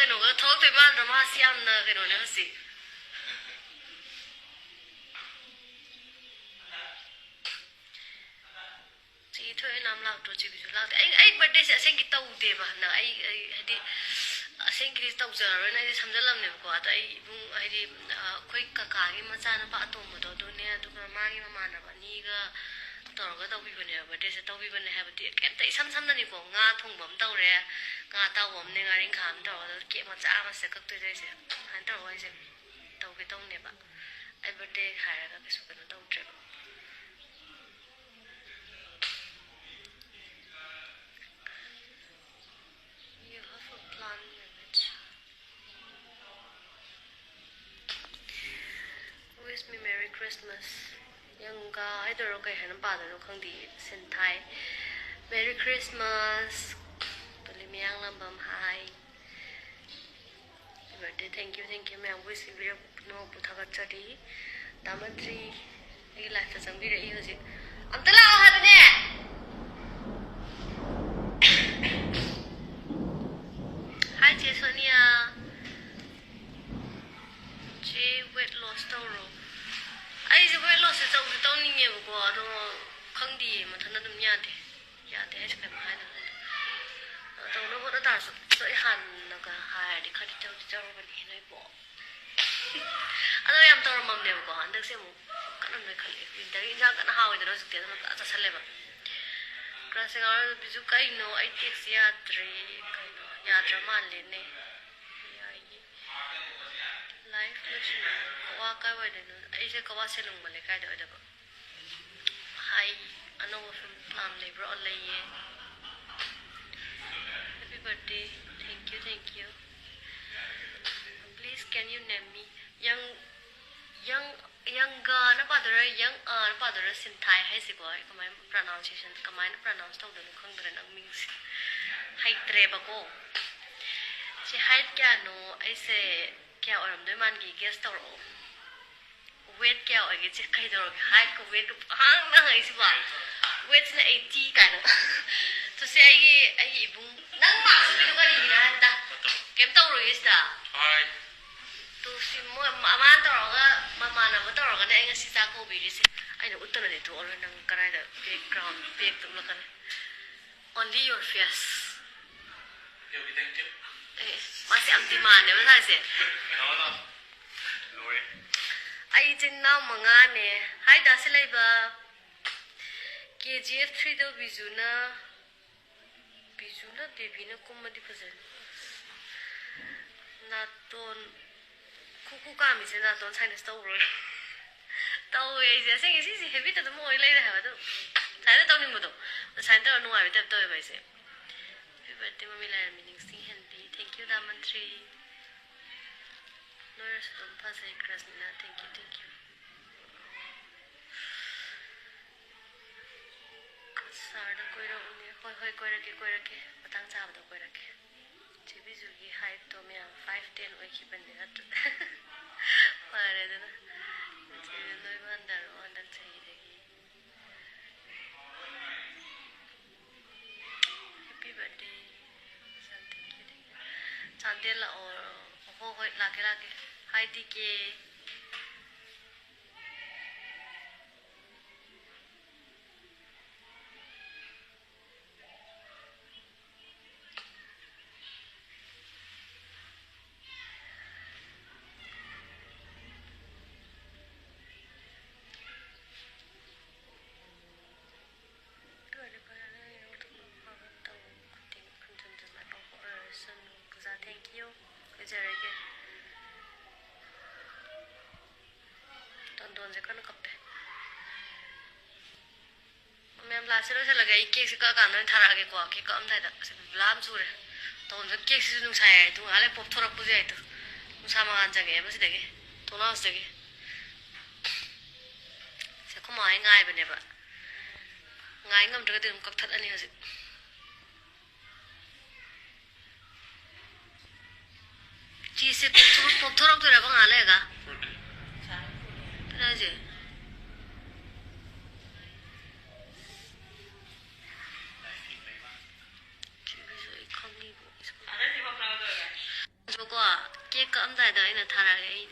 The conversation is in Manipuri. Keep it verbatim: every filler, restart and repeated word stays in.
ꯀꯩꯅꯣꯒ ꯊꯣꯛꯂꯛꯇꯣꯏ ꯃꯥꯟꯗ꯭ꯔꯣ? ꯃꯥꯁꯤ ꯌꯥꯝꯅ ꯀꯩꯅꯣꯅꯦ ꯍꯧꯖꯤꯛ꯫ ꯆꯦ ꯊꯣꯏ ꯑꯣꯏꯅ ꯑꯃ ꯂꯥꯛꯇ꯭ꯔꯣ? ꯆꯦꯕꯤꯁꯨ ꯂꯥꯛꯇꯦ꯫ ꯑꯩ, ꯑꯩ ꯕꯥꯔꯗꯦꯁꯦ ꯑꯁꯦꯡꯒꯤ ꯇꯧꯗꯦꯕ ꯍꯟꯗꯛ꯫ ꯑꯩ, ꯑꯩ ꯍꯥꯏꯗꯤ ꯑꯁꯦꯡꯒꯤꯗꯤ ꯇꯧꯖꯔꯔꯣꯏꯅ ꯑꯩꯗꯤ ꯁꯝꯖꯜꯂꯝꯅꯦꯕꯀꯣ꯫ ꯑꯗꯣ ꯑꯩ ꯏꯕꯨꯡ ꯍꯥꯏꯗꯤ, ꯑ, ꯑꯩꯈꯣꯏ ꯀꯀꯥꯒꯤ ꯃꯆꯥꯅꯨꯄꯥ ꯑꯇꯣꯝꯕꯗꯣ ꯑꯗꯨꯅꯦ, ꯑꯗꯨꯒ ꯃꯥꯒꯤ ꯃꯃꯥꯟꯅꯕ ꯑꯅꯤꯒ ꯇꯧꯔꯒ ꯇꯧꯕꯤꯕꯅꯦꯕ ꯕꯥꯔꯗꯦꯁꯦ꯫ ꯇꯧꯕꯤꯕꯅꯦ ꯍꯥꯏꯕꯗꯤ ꯀꯩꯝꯇ ꯏꯁꯝ ꯁꯝꯅꯅꯤꯀꯣ, ꯉꯥ ꯊꯣꯡꯕ ꯑꯃ ꯇꯧꯔꯦ, ꯉꯥ ꯑꯇꯥꯎꯕ ꯑꯃꯅꯦ, ꯉꯥꯔꯤꯡꯈꯥ ꯑꯃ ꯇꯧꯔꯒ, ꯑꯗꯨꯒ ꯀꯦꯛ ꯃꯆꯥ ꯑꯃ ꯁꯤꯗ ꯀꯛꯇꯣꯏꯅꯦ ꯑꯩꯁꯦ꯫ ꯑꯗꯨꯃꯥꯏꯅ ꯇꯧꯔꯒ ꯑꯩꯁꯦ ꯇꯧꯒꯦ ꯇꯧꯅꯦꯕ꯫ ꯑꯩ ꯕꯥꯔꯗꯦ ꯍꯥꯏꯔꯒ ꯀꯩꯁꯨ ꯀꯩꯅꯣ ꯇꯧꯗ꯭ꯔꯦꯕ꯫ You have a plan, Mehmet. Wish me Merry Christmas. ꯌꯪꯒꯥ ꯍꯥꯏꯗꯣꯏꯔꯣ ꯀꯩ ꯍꯥꯏꯅ ꯄꯥꯗꯣꯏꯅꯣ ꯈꯪꯗꯦ꯫ ꯁꯤꯟꯊꯥꯏ꯫ Merry Christmas. ꯄꯜꯂꯤ ꯃꯌꯥꯡꯂꯝꯕꯝ, hi. Happy birthday, thank you, thank you ꯃꯌꯥꯝ wish ꯄꯤꯕꯤꯔꯛꯄ ꯄꯨꯝꯅꯃꯛꯄꯨ ꯊꯥꯒꯠꯆꯔꯤ꯫ ꯇꯥꯃꯟꯗ꯭ꯔꯤ ꯑꯩꯒꯤ life ꯇ ꯆꯪꯕꯤꯔꯛꯏ ꯍꯧꯖꯤꯛ꯫ ꯑꯝꯇ ꯂꯥꯛꯑꯣ ꯍꯥꯏꯕꯅꯦ꯫ Hi ꯆꯦ ꯁꯣꯅꯤꯌꯥ꯫ ꯆꯦ weight loss ꯇꯧꯔꯣ꯫ ꯑꯩꯁꯦ weight loss ꯁꯦ ꯇꯧꯗꯤ ꯇꯧꯅꯤꯡꯉꯦꯕꯀꯣ, ꯑꯗꯣ ꯈꯪꯗꯤꯌꯦ, ꯃꯊꯟꯇ ꯑꯗꯨꯝ ꯌꯥꯗꯦ꯫ ꯌꯥꯗꯦ ꯍꯥꯏꯁꯦ ꯀꯩꯅꯣ ꯍꯥꯏꯗꯣꯏꯅꯣ? ꯑ, ꯇꯧꯅꯕ ꯍꯣꯠꯅ ꯇꯥꯔꯁꯨ, ꯑꯗꯣ ꯑꯩ ꯍꯥꯟꯅꯒ ꯍꯥꯏꯔꯗꯤ ꯈꯔꯗꯤ ꯇꯧꯗꯤ ꯇꯧꯔꯝꯒꯅꯤ ꯅꯣꯏꯕꯣ꯫ ꯑꯗꯣ ꯌꯥꯝ ꯇꯧꯔꯝꯃꯝꯅꯦꯕꯀꯣ, ꯍꯟꯗꯛꯁꯦ ꯑꯃꯨꯛ ꯀꯟꯅ ꯅꯣꯏꯈꯠꯂꯦ꯫ Winter ꯒꯤ ꯏꯟꯖꯥꯡ ꯀꯟꯅ ꯍꯥꯎꯋꯤꯗꯅ ꯍꯧꯖꯤꯛꯇꯤ, ꯑꯗꯨꯅ ꯐꯖꯅ ꯆꯥꯁꯜꯂꯦꯕ꯫ Class ꯉꯥꯎꯔ ꯅꯨꯄꯤꯁꯨ ꯀꯩꯅꯣ, ꯑꯩ text ꯌꯥꯗ꯭ꯔꯦ꯫ ꯀꯩꯅꯣ ꯌꯥꯗ꯭ꯔ ꯃꯥꯜꯂꯦꯅꯦ꯫ ꯌꯥꯏꯌꯦ꯫ Life ꯂꯣꯏꯁꯤꯟꯕ꯫ ꯀꯛꯋꯥ ꯀꯥꯏꯋꯥꯏꯗꯅꯣ? ꯑꯩꯁꯦ ꯀꯛꯋꯥ ꯁꯦꯂꯨꯡꯕ ꯂꯩꯀꯥꯏꯗ ꯑꯣꯏꯗꯕ꯫ Hi, ꯑꯅꯧꯕ film plan ꯂꯩꯕ꯭ꯔꯣ? ꯑꯣ, ꯂꯩꯌꯦ꯫ Happy birthday. Thank you, thank you. Please, can you name me? ꯌꯪ, ꯌꯪ, ꯌꯪꯒꯥꯅ ꯄꯥꯗꯣꯏꯔꯥ, ꯌꯪ ꯑꯥꯅ ꯄꯥꯗꯣꯏꯔꯥ, ꯁꯤꯟꯊꯥꯏ ꯍꯥꯏꯁꯤꯀꯣ? ꯑꯩ ꯀꯃꯥꯏꯅ pronunciation, ꯀꯃꯥꯏꯅ pronounce ꯇꯧꯗꯣꯏꯅꯣ ꯈꯪꯗ꯭ꯔꯦ ꯅꯪ ꯃꯤꯡꯁꯦ꯫ ꯍꯩꯇ꯭ꯔꯦꯕꯀꯣ꯫ ꯁꯤ height ꯀꯌꯥꯅꯣ? ꯑꯩꯁꯦ ꯀꯌꯥ ꯑꯣꯏꯔꯝꯗꯣꯏ ꯃꯥꯟꯒꯦ? Guess ꯇꯧꯔꯛꯑꯣ꯫ Weight ꯀꯌꯥ ꯑꯣꯏꯒꯦ? ꯆꯦ, ꯀꯩꯗꯧꯔꯒꯦ? Height ꯀ weight ꯀ ꯄꯪꯍꯪꯗ ꯍꯪꯉꯛꯏꯁꯤꯕꯣ? Weight ꯁꯤꯅ eighty ꯀꯥꯏꯅ꯫ ꯇꯨꯁꯦ, ꯑꯩꯒꯤ, ꯑꯩꯒꯤ ꯏꯕꯨꯡ꯫ ꯅꯪ mask ꯎꯞꯄꯤꯗꯣ ꯀꯔꯤꯒꯤꯅꯣ ꯍꯥꯏꯕꯗ? ꯀꯩꯝ ꯇꯧꯔꯣꯏꯌꯦ ꯁꯤꯗ꯫ ꯍꯣꯏ꯫ ꯇꯨ ꯁꯤ ꯃꯣꯏ ꯑꯃꯥꯟ ꯇꯧꯔꯒ ꯃꯃꯥꯟꯅꯕ ꯇꯧꯔꯒꯅꯦ ꯑꯩ ꯉꯁꯤ ꯆꯥꯛ ꯀꯧꯕꯤꯔꯤꯁꯦ꯫ ꯑꯩꯅ ꯎꯠꯇꯅꯗꯤ ꯊꯣꯛꯑꯔꯣꯏ ꯅꯪ ꯀꯗꯥꯏꯗ background back ꯇꯧꯂꯛꯀꯅꯤ꯫ Only your face. Okay, okay, thank you. ꯑꯦ, ꯃꯥꯁꯦ ꯌꯥꯝ demandꯅꯦꯕ ꯁꯥꯏꯁꯦ꯫ ꯂꯥꯛꯑꯣ, ꯂꯥꯛꯑꯣ꯫ ꯂꯣꯏꯔꯦ꯫ ꯑꯩ ꯏꯆꯤꯟ ꯏꯅꯥꯎ ꯃꯉꯥꯅꯦ꯫ ꯍꯥꯏ ꯗꯥ ꯁꯤ ꯂꯩꯕ꯫ ꯀꯦ ꯖꯤ ꯑꯦꯐ threeꯗꯣ ꯕꯤꯖꯨꯅ, ꯕꯤꯖꯨꯅ ꯗꯦꯕꯤꯅ ꯀꯨꯝꯃꯗꯤ ꯐꯖꯅꯤ꯫ ꯅꯥꯇꯣꯟ ꯈꯨ ꯈꯨ ꯀꯥꯝꯃꯤꯁꯦ ꯅꯥꯇꯣꯟ sinus ꯇꯧꯕ꯭ꯔꯣ? ꯇꯧꯋꯦ ꯑꯩꯁꯦ꯫ ꯑꯁꯦꯡꯒꯤ ꯁꯤꯁꯦ habit ꯑꯗꯨꯝ ꯑꯣꯏ ꯂꯩꯔꯦ ꯍꯥꯏꯕ꯫ ꯑꯗꯨ ꯁꯨꯃꯥꯏꯅ ꯇꯧꯅꯤꯡꯕꯗꯣ꯫ ꯁꯨꯃꯥꯏꯅ ꯇꯧꯔ ꯅꯨꯡꯉꯥꯏꯕ type ꯇꯧꯋꯦꯕ ꯑꯩꯁꯦ꯫ Happy birthday ꯃꯃꯤ ꯂꯥꯏꯔꯦꯝꯕꯤ ꯅꯤꯡꯁꯤꯡꯍꯦꯟꯕꯤ꯫ Thank you ꯗꯥ ꯃꯟꯇ꯭ꯔꯤ꯫ ꯅꯣꯏꯔꯁꯨ ꯑꯗꯨꯝ ꯐꯖꯩ ꯀ꯭ꯔꯁꯅꯤꯅ꯫ Thank you, thank you꯫ ꯁꯥꯔꯗ ꯀꯣꯏꯔꯛꯎꯅꯦ꯫ ꯍꯣꯏ, ꯍꯣꯏ, ꯀꯣꯏꯔꯛꯀꯦ, ꯀꯣꯏꯔꯛꯀꯦ꯫ ꯃꯇꯥꯡ ꯆꯥꯕꯗ ꯀꯣꯏꯔꯛꯀꯦ꯫ ꯆꯦ ꯕꯤꯖꯨꯒꯤ heightꯇꯣ ꯃꯌꯥꯝ five ten ꯑꯣꯏꯈꯤꯕꯅꯦ ꯅꯠꯇ꯭ꯔ? ꯐꯔꯦ ꯑꯗꯨꯅ꯫ ꯆꯦ ꯅꯣꯏꯕ ꯍꯟꯊꯔꯛꯑꯣ ꯍꯟꯗꯛ ꯆꯍꯤꯗꯒꯤ꯫ Happy birthday꯫ ꯆꯥꯟꯗꯦꯜ ꯂꯥꯛꯑꯣ꯫ ꯍꯣ ꯍꯣꯏ, ꯂꯥꯛꯀꯦ, ꯂꯥꯛꯀꯦ꯫ Hi D K. ꯇꯧ ꯈꯨꯗꯤꯡ ꯍꯟꯖꯤꯟ ꯍꯟꯖꯤꯟ ꯍꯥꯏꯕ ꯑꯣꯏꯔꯁꯅꯨ꯫ ꯄꯨꯖꯥ, thank you꯫ ꯂꯣꯏꯖꯔꯒꯦ꯫ ꯇꯣꯟꯗꯣꯟꯁꯦ ꯀꯟꯅ ꯀꯞꯄꯦ꯫ ꯃꯌꯥꯝ, ꯂꯥꯁꯁꯦ ꯂꯣꯏꯁꯤꯜꯂꯒꯦ꯫ ꯑꯩ cakeꯁꯦ ꯀꯛꯑꯀꯥꯟꯗ ꯑꯣꯏꯅ ꯊꯥꯔꯛꯑꯒꯦꯀꯣ꯫ Cake ꯀꯛꯑꯝꯗꯥꯏꯗ꯫ ꯑꯁ, ꯕꯤꯕꯨꯂꯥ ꯑꯃ ꯆꯨꯔꯦ꯫ ꯇꯧꯐꯝꯁꯨ cakeꯁꯤꯁꯨ ꯅꯨꯡꯁꯥ ꯌꯥꯏ꯫ ꯑꯗꯨ ꯉꯥꯏꯍꯥꯛ ꯂꯩ ꯄꯣꯞꯊꯣꯔꯛꯄꯁꯨ ꯌꯥꯏꯗꯣ꯫ ꯅꯨꯡꯁꯥ ꯃꯉꯥꯜ ꯆꯪꯉꯛꯑꯦꯕ ꯁꯤꯗꯒꯤ꯫ ꯊꯣꯡꯅꯥꯎꯁꯤꯗꯒꯤ꯫ ꯁꯦ, ꯑꯩꯈꯣꯏ ꯃꯥ ꯍꯣꯏ ꯉꯥꯏꯕꯅꯦꯕ꯫ ꯉꯥꯏ ꯉꯝꯗ꯭ꯔꯒꯗꯤ ꯑꯗꯨꯝ ꯀꯛꯊꯠꯂꯅꯤ ꯍꯧꯖꯤꯛ꯫ ꯆꯤꯁꯁꯦ ꯄꯣꯞꯊꯣꯔꯛ-, ꯄꯣꯞꯊꯣꯔꯛꯇꯣꯏꯔꯕ ꯉꯥꯏꯍꯥꯛ ꯂꯩꯔꯒ? ꯑꯗꯨꯅ ꯍꯥꯏꯁꯦ꯫ ꯁꯤꯒꯤꯁꯨ ꯑꯩ ꯈꯪꯉꯤꯕꯣ꯫ ꯀꯦꯛ ꯀꯛꯑꯝꯗꯥꯏꯗ ꯑꯩꯅ ꯊꯥꯔꯛꯑꯒꯦ ꯑꯩ꯫